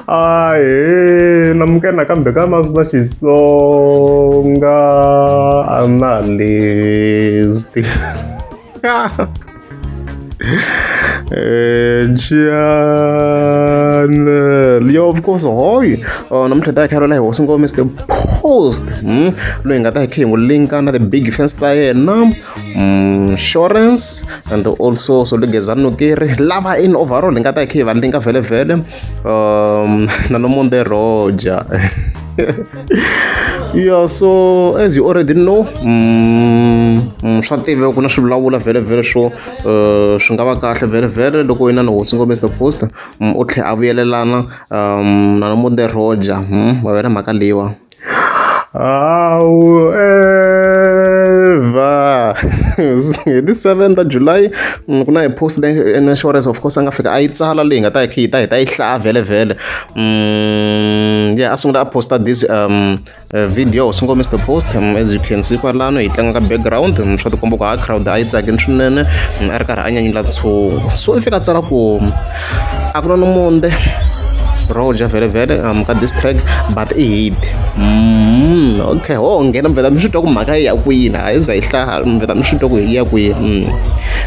Ahee namukela nakambe ka Master Xitsonga Analyst channel yo of course hoy namuntlha ta hi kha hi hosi ngome Mr Post loyi hi nga ta hi kha hi n'wi linka na the big fans ta yena insurance and also Soligezani Nokeri lava in overall hi nga ta hi kha hi va linka vhele vhele na Nomonde Roger yeah so as you already know swa tiveka ku na swivulavula vhele vhele swo swi nga va kahle vhele vhele loko yina na hosi ngome the post u tlhela a vuyelelana na Nomonde Roger wa vela mhaka leyiwa However, hi ti 7 ta July ku na hi post leyi insurance of course a nga fika a yi tsala leyi nga ta yi kha yi ta hi ta yi hlaya vhele vhele yeah a sungula a posta this video singo Mr Post as you can see kwalano yi tlanga ka background swa tikomba ku ha crowd a yi tsakini swinene a ri karhi a nyanyula ntshungu so i fika a tsala ku a ku na nomonde Roger vhele vhele ka this track but i hit okay ho nghena mveta mi swi twa ku mhaka yi ya kwini a yi za yi hlaha mveta mi swi twa ku yi ya kwini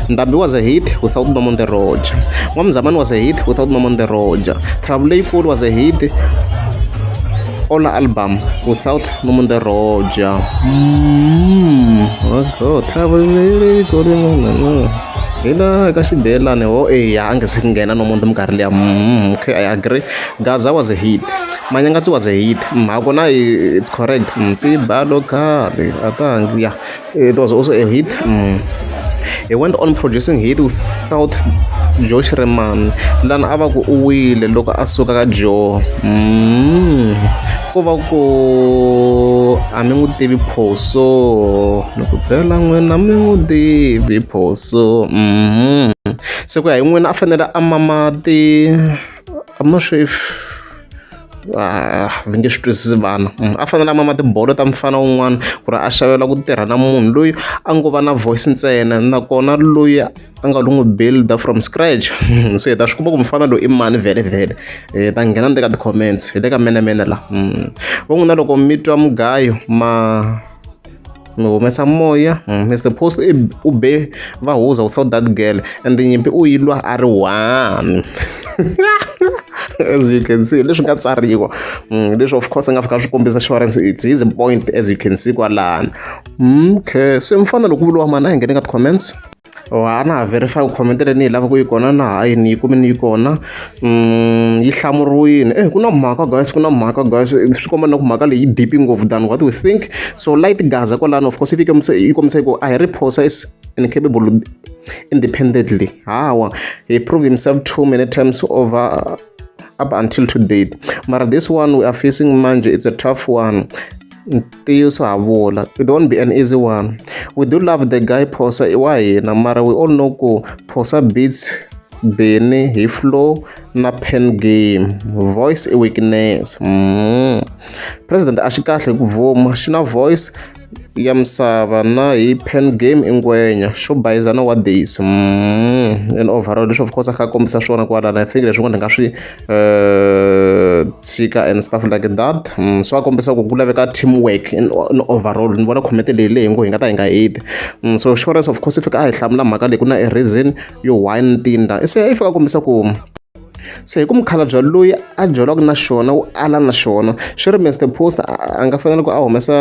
Ndhambi was a hit without Nomonde Roger N'wamzamani was a hit without Nomonde Roger Trouble leyikulu was a hit Ola album without Nomonde Roger okay Trouble leyikulu hi la ka xibelani ho eya a nge se nghena Nomonde minkarhi liya okay I agree Gaza was a hit Manyangatsi was a hit hakona it's correct Tibalo khale a ta yeah it was also a hit he went on producing hit without Joe Shirimani lana a va ku u wile loko a suka ka Joe ku va ku a mi n'wi tivi Phoso loko phela n'wina mi n'wi tivi Phoso se ku ya hi n'wina a fanele a mama ti I'm not sure if va nge swi twisisi vana a fanele a mama tibolo ta mufana wun'wana ku ri a xavela ku tirha na munhu loyi a ngo va na voice ntsena nakona loyi a nga lo n'wi builder from scratch se hi ta swi kuma ku mufana loyi i mani vhele vhele hi ta nghena ni ka ti-comments hi le ka menemene la vo n'wina loko mi twa mugayo ma mi humesa moya Mr Post u be va huza without that girl and nyimpi u yi lwa a ri one as you can see leswi nga tsariwa leswi of course a nga fika swi kombisa insurance it's his point as you can see kwalano okay se mfana loko vuriwa mani a hi nghene ka ti-comments a na ha verify ku comment leyi ni yi lavaka yi kona na hayi ni yi kumi ni yi kona yi hlamuriwile eh ku na mhaka guys ku na mhaka guys swi komba na ku mhaka leyi yi deep ngopfu than what we think so light gaza kwalano of course yi fike yi kombisa ku a hi ri phosa is incapable independently hawa he proved himself too many times over up until to date mara this one we are facing manje it's a tough one ntiyiso ha vula it won't be an easy one we do love the guy Phosa i wa hina mara we all know ku Phosa beats Benny hi flow na pen game voice i weakness president a xi kahle hi ku vuma xi na voice ya misava na hi pen game i ngwenya xo bayiza na wa days and overall leswi of course a kha a kombisa swona kwalano I think leswi n'wana hi nga swi tshika and stuff like that so a kombisa ku ku laveka teamwork in overall ni vona comment leyi leyi ngo hi nga ta hi nga heti so Shores of course i fika a hi hlamula mhaka leyi ku na a reason yo why Ntinda se i fika a kombisa ku se hi ku mukhalabye loyi a byeriwaka na xona u ala na xona xi ri Mr Post a nga fanele ku a humesa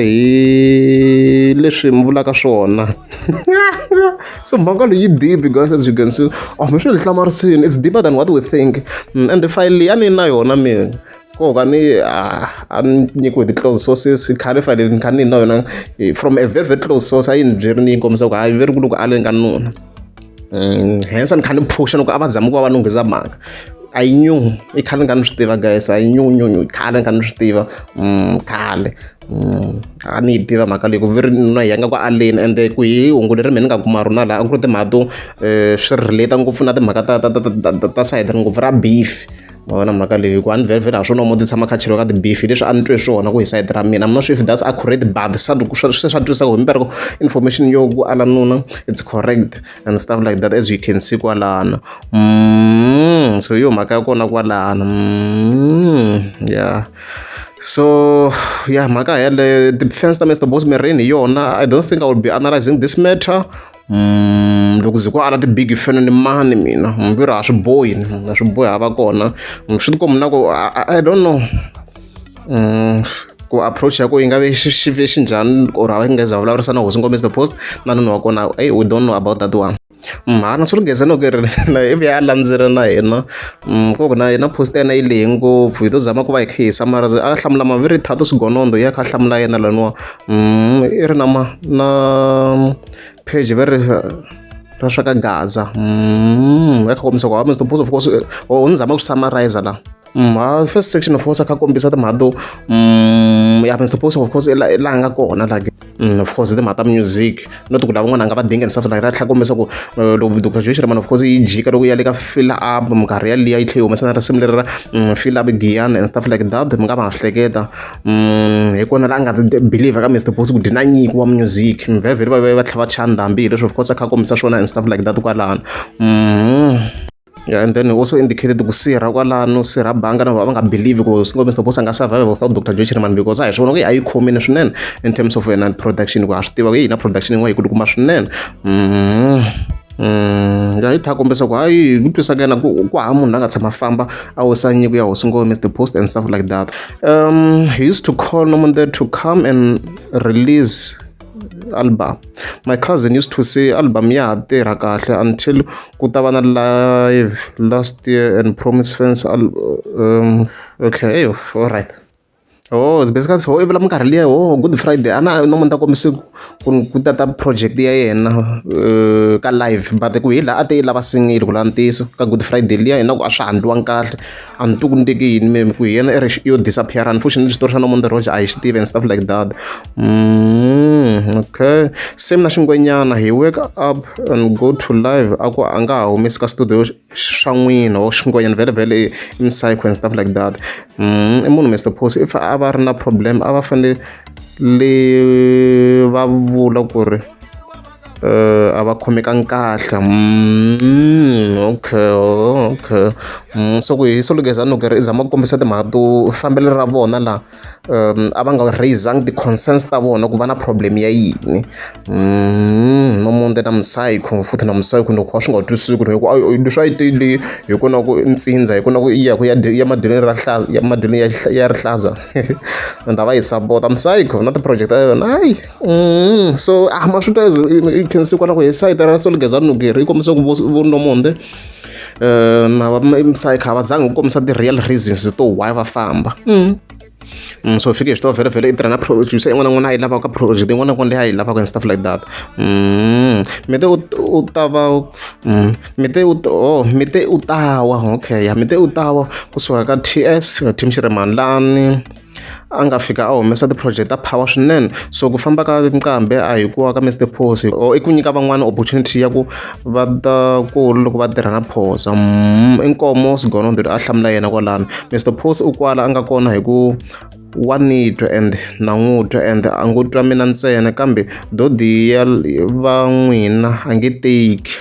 hi leswi mi vulaka swona so mhaka leyi deep guys as you can see oh mi swi hlamarisini it's deeper than what we think and the file leyi a ni na yona mina ko ka ni a ni nyikiwe ti-close sources khale file ni kha ni na yona from a very very close source a yi ni byeri ni yi kombisa ku hayi veri ku loko a le ka nuna hence ni kha ni phusha loko a va zama ku va va lunghisa mhaka I knew i khale ni kha ni swi tiva guys I knew knew knew khale ni kha ni swi tiva khale a ni yi tiva mhaka leyi ku ve ri nuna hi yanga ku aleni ende ku hi hungu leri mina ni nga kuma rona laha a ku ri timhaka to swi relate ngopfu na timhaka ta ta ta ta ta ta sayiti ngopfu ra beef. Ma vona mhaka leyi hikuva a ni vhele vhele ha swona mo ti tshama kha cheriwa ka ti-beef leswi a ni twe swona ku hi sayiti ra mina. I'm not sure if that's accurate, but swa se swa twisa ku hi mbereko information yo ku ala nuna it's correct and stuff like that, as you can see kwalano. So yo mhaka ya kona kwalano. Yeah, so yeah, mhaka yeleyo ti-fans ta Mr Boss Mirini hi yona. I don't think I will be analyzing this matter. Loko ze ku ala ti-big fan ni mani mina mbirhi a swi bohi, a swi bohi hava kona swi tikomba na ku I don't know ku approach ya ku yi nga ve xi ve xi njhani or a va nga za vulavurisana hosi ngome Mr Post na nuna wa kona. Hey, we don't know about that one. Mhana swi lungheza no ri na ivi ya landzela na hina ku ku na yena post ya yena yi lehe ngopfu, hi to zama ku va hi kha hi summarize. A hlamula maviri Thato Swigonondo ya kha a hlamula yena laniwa i ri na ma na page va ri ra swa ka Gaza ya kha kombisa ku Mr Post of course o ni zama ku summarize la. First section of course a kha kombisa timhaka to ya Mr Post of course i laha nga kona like of course timhaka ta music, not ku lava van'wana a nga va dingi and stuff like that. Tlhela kombisa ku loko Dr Joe Shirimani of course yi jika loko ya le ka fill up minkarhi yaliya yi tlhela yi humesa na risimu leri ra fill up Giyani and stuff like that. Mi nga va ha hleketa hi kona la a nga believe ka Mr Post ku dyi na nyiko wa music vhele vhele va va tlhela va chaya ndhambi hi leswi of course a kha a kombisa swona and stuff like that kwalano. Yeah, and then he also indicated ku sirha kwalano sirha banga na va nga believe ku singo Mr Post a nga survive without Dr Joe Shirimani because a hi swona ku a yi khomile swinene in terms of yena production, ku a swi tiva ku yi na production yin'wana yi kulukumba swinene. Ya yi tlha kombisa ku hayi ku twisa ka yena ku ku hava munhu la nga tshama famba a wisa nyiko ya hosi ngome Mr Post and stuff like that. He used to call Nomonde to come and release album. My cousin used to say album ya ha tirha kahle until ku ta va na live last year and promise fans. Okay, all right. Oh, it's basically so i vula minkarhi liya, oh, Good Friday a na no ta kombisa ku ku ta ta project ya yena ka live, but ku hi laha a te yi lava singile ku la ntiyiso ka Good Friday liya hina ku a swi handliwangi kahle a ni twi ku ndleke yini me ku hi yena i ri yo disappear. Unfortunately xitori xa Nomonde Roger a hi xi tivi and stuff like that. Okay, same na xingwenyana he wake up and go to live a ku a nga ha humesi ka studio swa n'wina o xingwenyana vhele vhele i psycho and stuff like that. I munhu Mr Post if a va ri na problem a va fanele va vula ku ri a va khomekangi kahle. Okay, okay. So ku hi Sologeza Nukeri i zama ku kombisa timhaka to fambelo ra vona la a va nga raise-angi ti-concerns ta vona ku va na problem ya yini. Nomonde na Msayikho futhi na Msayikho loko a swi nga twisisi ku ri hi ku leswi a yi tele hi kona ku ntsindza hi kona ku ya ku ya ya madyelweni ra rihlaza ya madyelweni ya rihlaza and a va yi sapota Msayikho na ti-project ta yona hayi. So a ma swi twa you can see kwala ku hi sayiti ra Sologeza Nukeri yi kombisa ku vo Nomonde na va Msayikho a va zangi ku kombisa ti-real reasons to why va famba. So fike hi swi tiva vhele vhele i tirha na producer yin'wana na yin'wana a yi lavaka ka project yin'wana na yin'wana leyi a yi lavaka and stuff like that. Mi te u ta va mi te u oh mi te u ta wa okay ya mi te u ta wa kusuka ka TS Team Shirimani lani a nga fika a humesa ti-project ta power swinene. So ku famba ka nqambi a hi ku wa ka Mr Post or i ku nyika van'wana opportunity ya ku va ta ku loko va tirha na Phosa. I Nkomo Swigonondo a hlamula yena kwalano. Mr Post u kwala a nga kona hi ku wa ni twa and na n'wi twa and a ngo twa mina ntsena kambe dodi ya va n'wina a nge teki.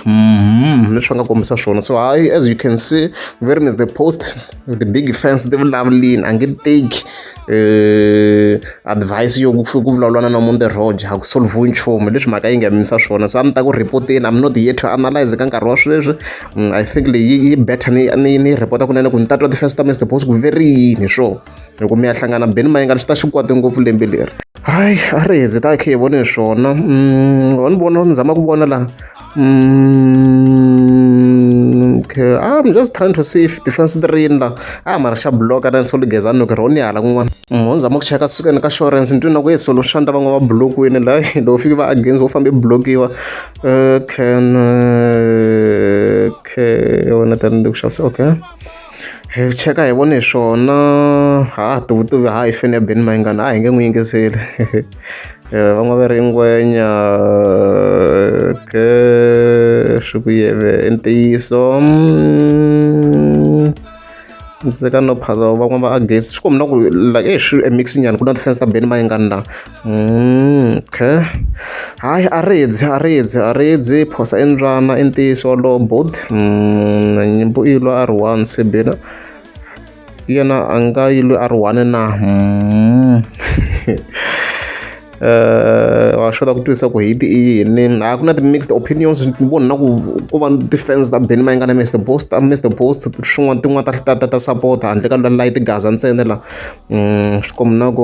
Leswi va nga kombisa swona. So hayi, as you can see, very Mr Post the big fans ti vulavulini a nge teki advice yo ku ku vulavula na Nomonde Roger a ku solve nchumu leswi mhaka yi nga yimisa swona. So a ni ta ku report-eni, I'm not here to analyze ka nkarhi wa sweswi. I think leyi yi better ni ni ni report kunene ku ni ta twa ti-first ta Mr Post ku ve ri yini hi swona hi ku mi ya hlangana Benny Mayengani swi ta xi kwate ngopfu lembe leri. Hayi a ri hedzi ta khe hi vone swona wa ni vona ni zama ku vona laha. Okay, I'm just trying to see if defense ti ri yini la a mara xa block-a na Sologeza Nukeri ro ni hala kun'wana ho ni zama ku cheka sukeni ka insurance ni twi na ku solution ta van'wana va block-wini la loko fiki va against vo fambe block-iwa. Can okay wena tani ku xavisa okay hi cheka hi vone swona ha tivutivi ha hi fene ya Benny Mayengani a hi nge n'wi yingiseli van'wana va ri ngwenya ke swi ku yeve i ntiyiso. Ndzi ka no phaza van'wana va against swi kombi na ku like exi e mix nyana ku na ti-fans ta Benny Mayengani la. Okay hayi a ridzi a ridzi a ridzi phosa i mbyana i ntiyiso wolowo both nyimpi i lwa a ri one se Benny yena a nga yi lwi a ri one na. Wa swi kota ku twisisa ku hate i yini a ku na ti-mixed opinions ni vona na ku ku va ti-fans ta Benny Mayengani na Mr Post ta Mr Post swin'wana tin'wana ta ta ta ta support handle ka la tigaza ntsena la swi komba na ku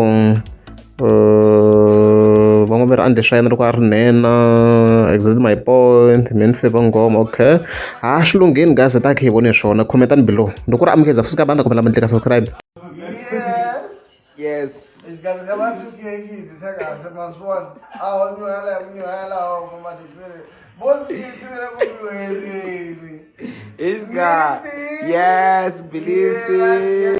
van'wana va ri a endle swa yena loko a ri nhenha exactly my point man favor nghoma okay ha swi lungheni guys hi ta kha hi vone swona comment-ani below loko ku ri amukeza fika banda kombela mi tleka subscribe. Yes. Xigaza xa va 2K xi hi dyisa kahle maswona a ho nyuhela hi ku nyuhela ho kuma tiphilisi vo swi ku nyuheleni Isga. Yes, Bilisi.